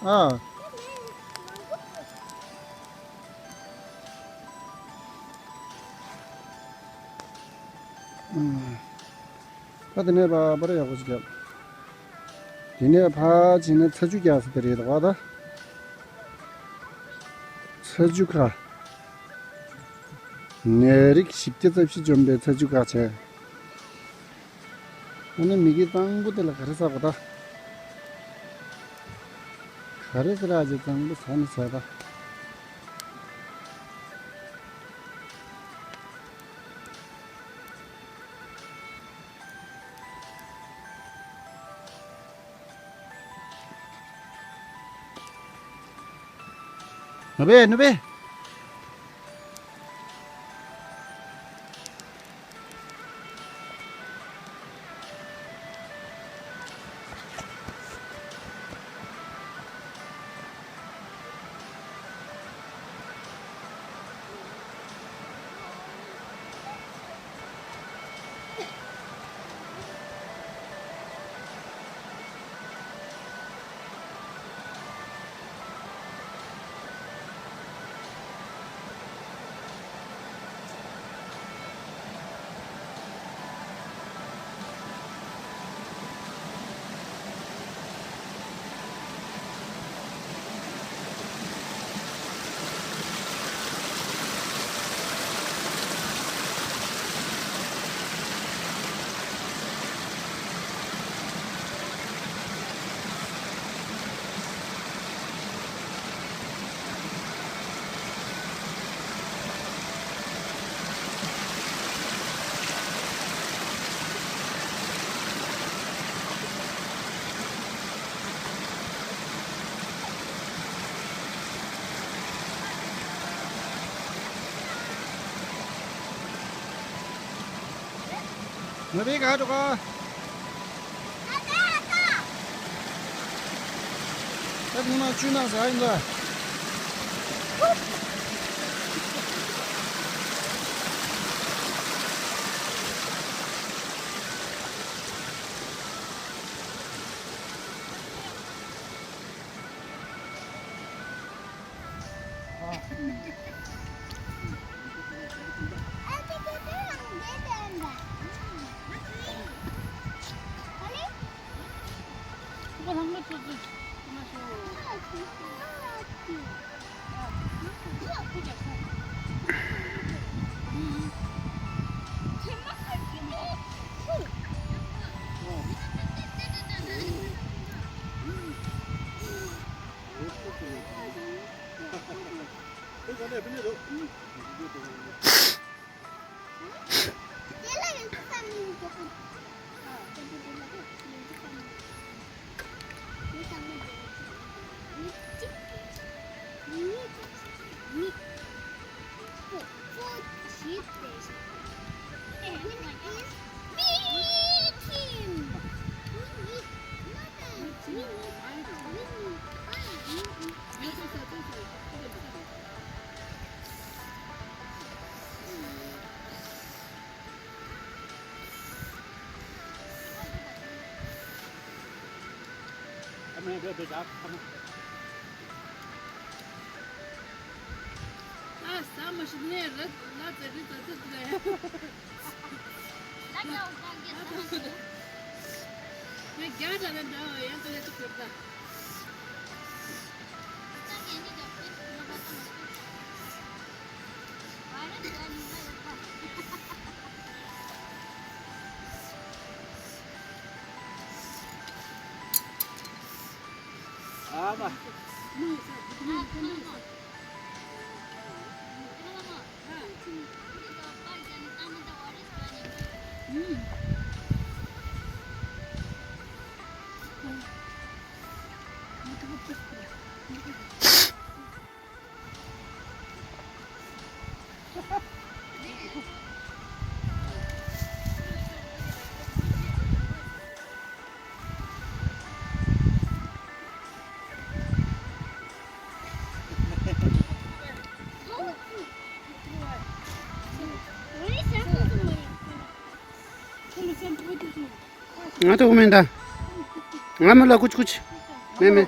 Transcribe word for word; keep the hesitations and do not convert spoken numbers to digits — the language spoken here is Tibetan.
ཨ། ད་དེ་ནས་ཕར་ཕར་ཡག་པོ་ཞིག་བརྒྱབ། དེ་ནས་ཕར་ཕྱིན་ན་ཚ་ཆུ་རྒྱག་ས་དེ་རེད་པ་ད། ཚ་ཆུ་ཁ། ནད་རིགས་བཞི་བརྒྱ་རྩ་བཞི་འཇོམས་པའི་ཚ་ཆུ་ཁ་བྱས། ཨ་ནི་མི་གི་གཙང་པོ་དེ་ལ་ག་རེ་ཟ་དགོས་ད། ག་རེ་ཟ་ར་ཅིག་གཙང་པོ་ཟ་ནི་ཟ་ད། ནུ་བེ་ནུ་བེ། ང་བའི་ག་འགྲོ་ག་ད་ཁོང་ན་ཆུ་ནང་ཟ་ཡིན་ལ། ང་ཐོག་མེད་ད། ང་མི་ལ་ཀུཆ་ཀུཆ། མེད་མེད།